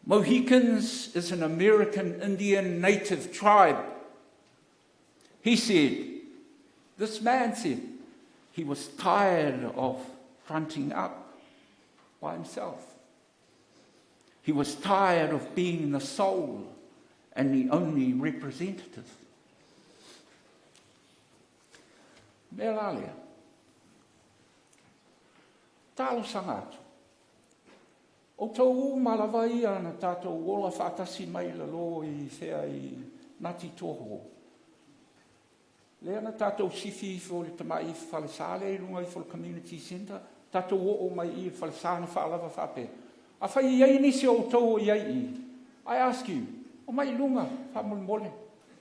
Mohicans is an American Indian native tribe. He said, this man said, he was tired of fronting up by himself. He was tired of being the sole and the only representative. Mea la lea, talosaga atu, outou uma lava ia na tatou ola faatasi mai lalo i fea i Ngāti Toho, lea na tatou sifi ifo i le tamai falesa lea i luga ifo o le community centre, tatou oo mai i i le falesa na faalava faapea. Afai e i ai nisi o outou o i ai i i, I ask you, omai i luga faamolemole.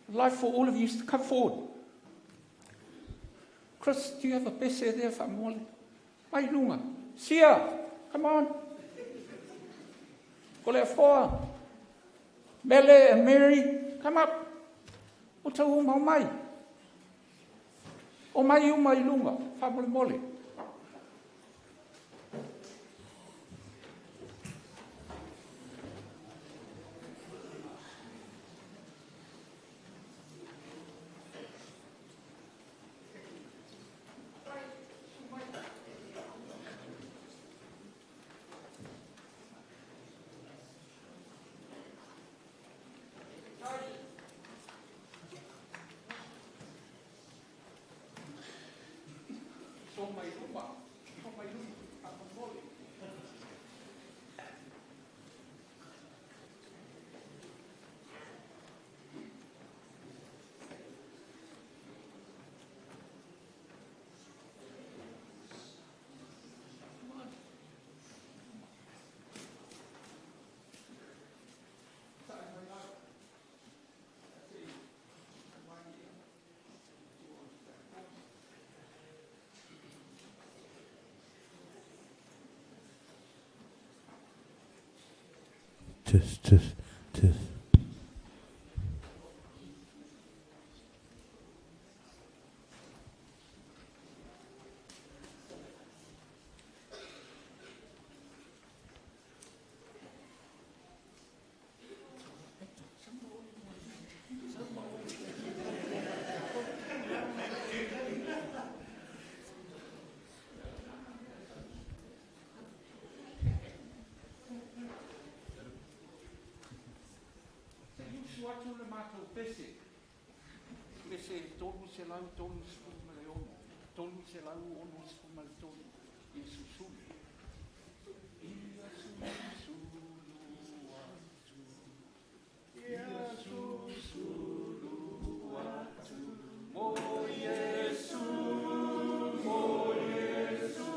I'd like for all of you to come forward. Chris, do you have a pese there faamolemole? Mai i luga. Sia, come on. Toleafoa, Mele and Mary, come up. Outou uma, omai. Omai uma i luga, faamolemole. Test, test, test. Susu atu le matou pese, pese 336, 363 i le susulu. Ia susulu atu, ia susulu atu, mo Iesu, mo Iesu,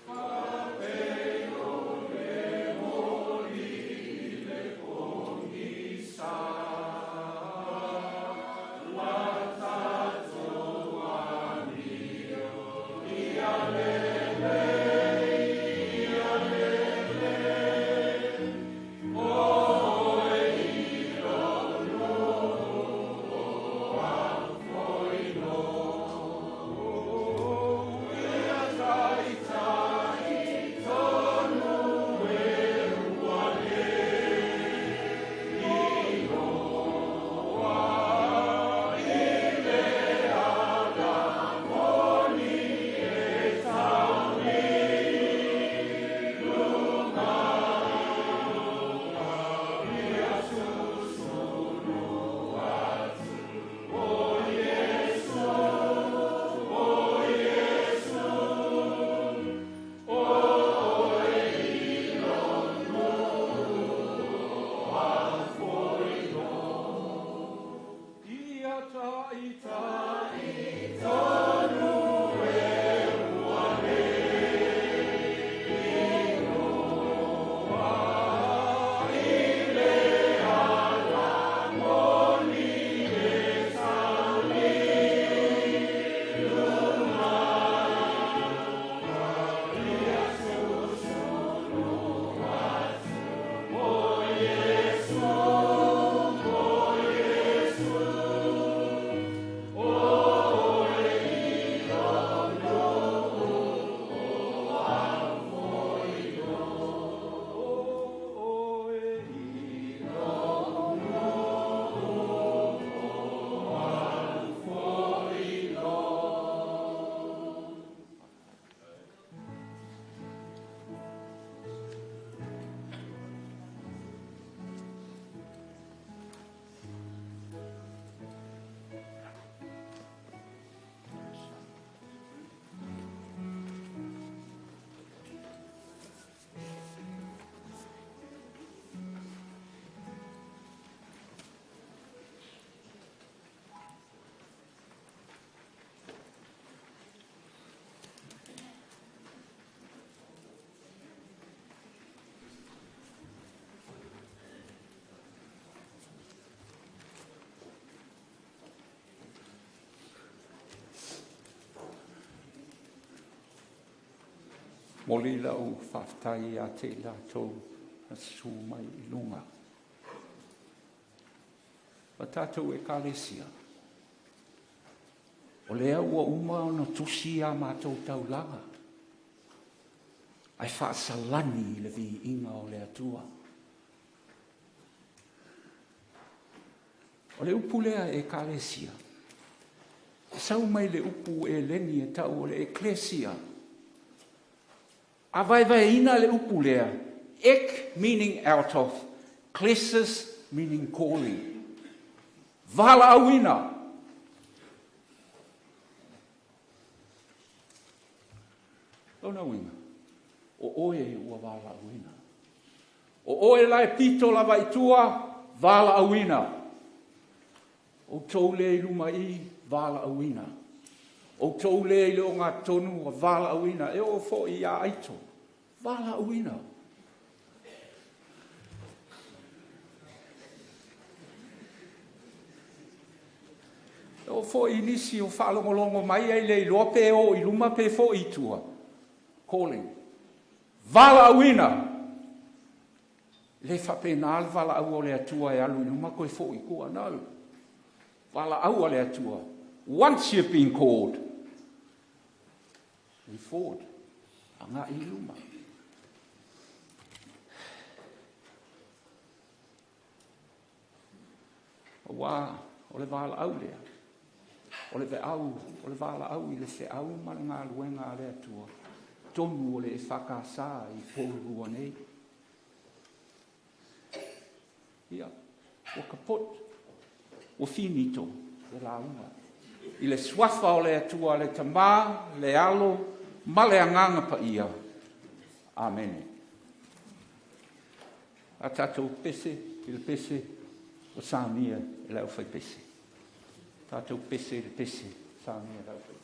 faapei o le moli i le pogisa, la tatou amio. Ia lelei, ia lelei, o oe i lou nuu o Alufoino. Ia taitai tonu e ua le iloa i le ala moni e tau i luga i luga. Ia susulu atu, o Iesu, o Iesu, o oe i lou nuu o Alufoino. Ia taitai tonu e ua le iloa i le ala moni e tau i luga i luga. Ia susulu atu, o Iesu, o Iesu, o oe i lou nuu o Alufoino. O oe i lou nuu o Alufoino. Momoli lau faafetai ia te i latou na susu mai i luga. O tatou Ekalesia, o lea ua uma ona tusi a matou taulaga, ae faasalani i le viiga o le Atua. O le upu lea Ekalesia, e sau mai le upu Eleni e tau o le Eklesia. A vaevaeina le upu lea, ek meaning out of, klesis meaning calling. Valaauina. Lona uiga, o oe ua valaauina. O oe la e pito lava i tua, valaauina. Outou lea i luma i i, valaauina. Outou lea i le ogatotonu ua valaauina. E oo foi ia Aito, valaauina. E oo foi i nisi o faalogologo mai ae le iloa pe o i luma pe foi i tua, calling, valaauina. E le faapena le valaau a le Atua e alu i luma toe foi i tua. No. Valaau a le Atua. Once you've been called, move forward. Agai i luma. Aua o le valaau lea, o le veau, o le valaau i le feau ma le galuega a le Atua, tonu o le EFKS i Poulua nei. Ia, Ua kaput, ua finito le lauga. I le Suafa o le Atua le Tama, le Alo ma le Agaga Paia. Amene. A tatou pese i le pese, ua samia e le aufaipese. Tatou pese i le pese, ua samia e le aufaipese.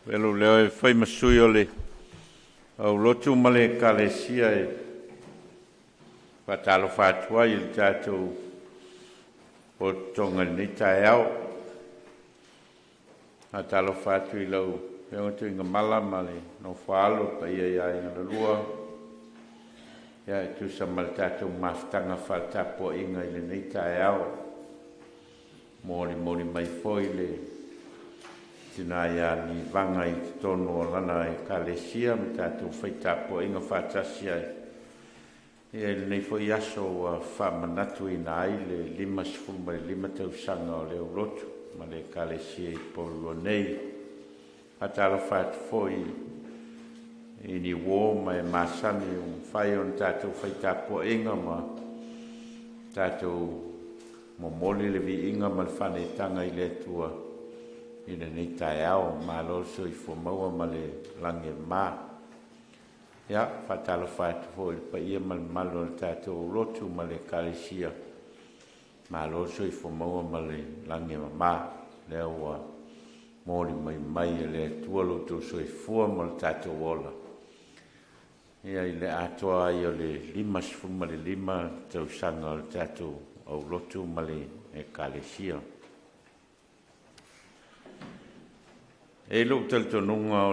Avea lou leo e fai ma sui o le aulotu ma le Ekalesia e faatalofa atu ai i le tatou pototoga i lenei taeao. Faatalofa atu i lau Afioga Tuigamala ma le nofo a alo, paia i aiga na lua, ia e tusa ma le tatou mafutaga faaletapuaiga i lenei taeao. Molimoli mai foi le tina ia Nivaga i totonu o lana Ekalesia ma tatou fai tapuaiga faatasi ai ia i lenei foi aso ua faamanatuina ai le 55 tausaga o le aulotu ma le Ekalesia i Upolu nei. Faatalofa atu foi i ni uo ma e masani ua mafai ona tatou fai tapuaiga ma tatou momoli le viiga ma le faanetaga i le Atua i lenei taeao. Malo le soifua maua ma le lagi e mama. Ia, faatalofa atu foi i le paia ma le mamalu o le tatou lotu ma le Ekalesia. Malo le soifua maua ma le lagi e mama, lea ua molimai mai e le Atua lo outou soifua ma le tatou ola ia i le atoa ai o le 55 tausaga o le tatou aulotu ma le Ekalesia. E i lou talitonuga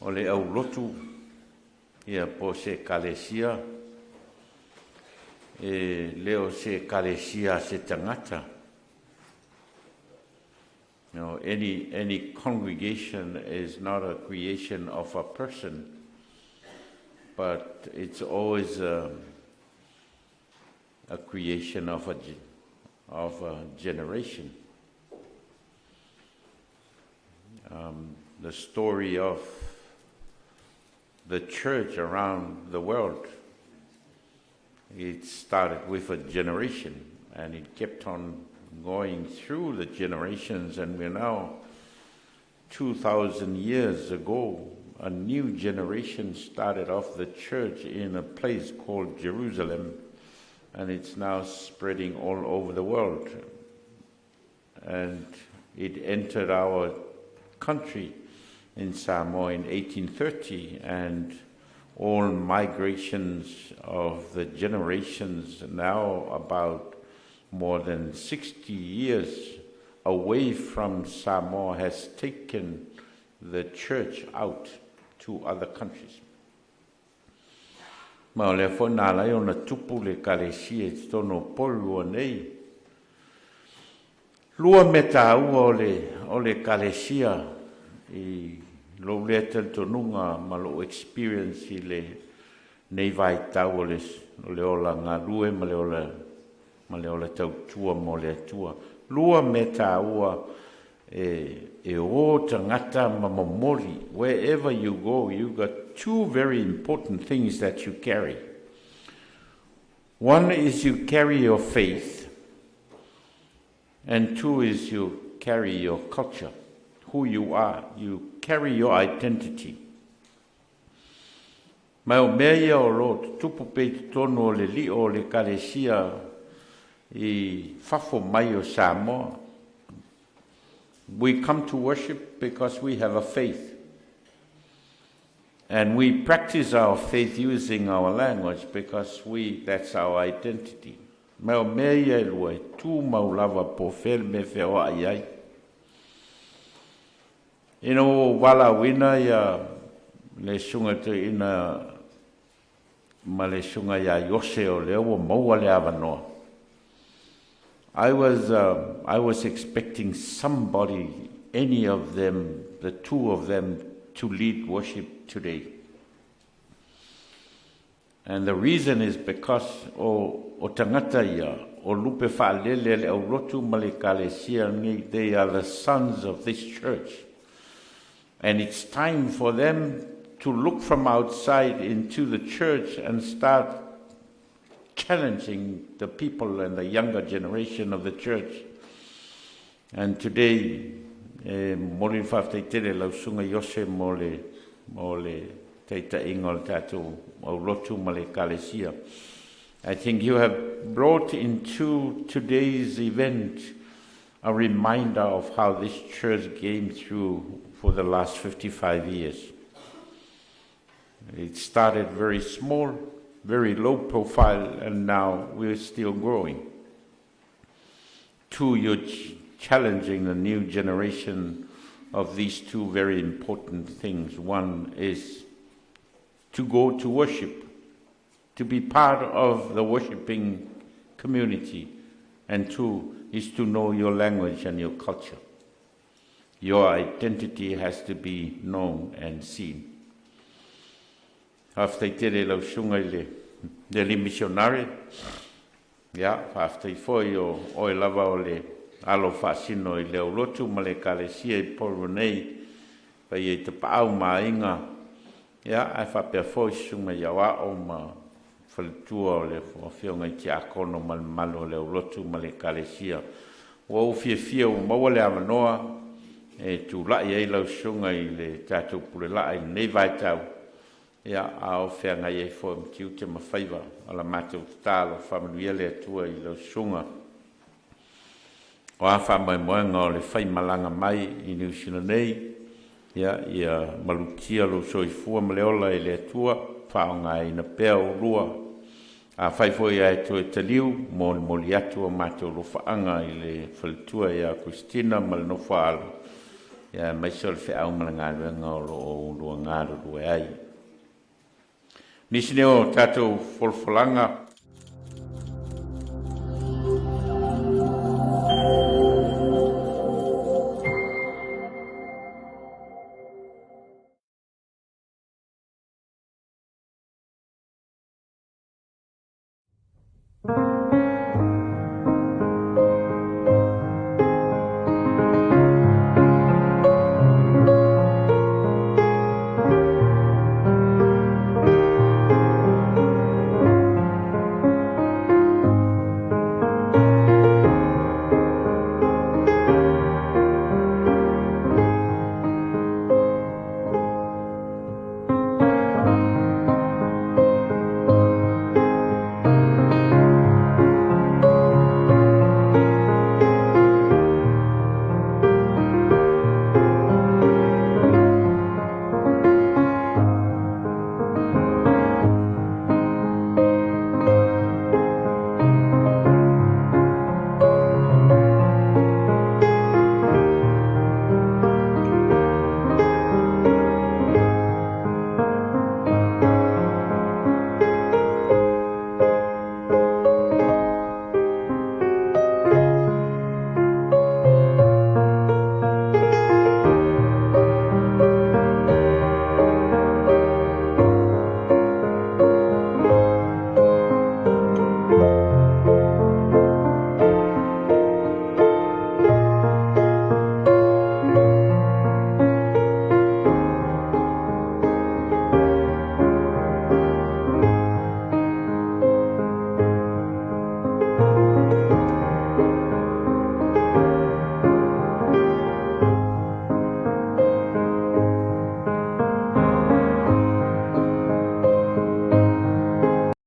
o le aulotu ia po o se Ekalesia, e le o se Ekalesia a se tagata. Any congregation is not a creation of a person, but it's always a creation of a generation. The story of the church around the world, it started with a generation and it kept on going through the generations, and we're now 2,000 years ago. A new generation started off the church in a place called Jerusalem, and it's now spreading all over the world. And it entered our country in Samoa in 1830, and all migrations of the generations now about more than 60 years away from Samoa has taken the church out to other countries. Ma o lea foi na ala ai ona tupu le Ekalesia i totonu o Upolu ua nei. Lua mea taua o le Ekalesia i lou lea talitonuga ma lou experience i lenei vaitau o le ola galue ma le ola tautua mo le Atua. Lua mea taua e o tagata ma momoli. Wherever you go, you got two very important things that you carry. One is you carry your faith, and two is you carry your culture, who you are. You carry your identity. Ma o mea ia o lo tutupu pea i totonu o le lio o le Ekalesia i fafo mai o Samoa. We come to worship because we have a faith. And we practice our faith using our language because that's our identity. Ma o mea ia e lua e tu mau lava po o fea le mea feoai ai. Ina ua valaauina ia le susuga toeaina ma le susuga ia Iose o lea ua maua le avanoa. I was expecting somebody, any of them, the two of them, to lead worship today. And the reason is because o tagata ia, o lupe faalele le aulotu ma le Ekalesia nei, they are the sons of this church. And it's time for them to look from outside into the church and start challenging the people and the younger generation of the church. And today, e momoli le faafetai tele lau susuga Iose mo le taitaiga o le tatou aulotu ma le Ekalesia. I think you have brought into today's event a reminder of how this church came through for the last 55 years. It started very small, very low profile, and now we're still growing. Two huge challenging the new generation of these two very important things. One is to go to worship, to be part of the worshiping community, and two is to know your language and your culture. Your identity has to be known and seen. Faafetai tele i lau susuga i le le alii misionare, ia, faafetai foi o oe lava o le alo faasino i le aulotu ma le Ekalesia i Upolu nei, paia i Tapaau ma Aiga, ia, ae faapea foi susuga i Aoao ma faletua o le Afioga i Tiakono ma le mamalu o le aulotu ma le Ekalesia. Ua ou fiafia ua maua le avanoa e tulai ai lau susuga i le tatou pulelaa i lenei vaitau, ia, a o feagai ai foi ma tiute ma faiva. O la matou tatalo, faamanuia le Atua i lau susuga. O a faamoemoega o le faimalaga mai i Niu Sila nei, ia, ia malutia lou soifua ma le ola e le Atua, faaaogaina pea oulua. Afai foi ae toe taliu, molimoli atu o matou alofaaga i le faletua ia Christina ma le nofo a alo, ia aemaise o le feau ma le galuega o lo o oulua galulue ai. Nisi nei o tatou folafolaga.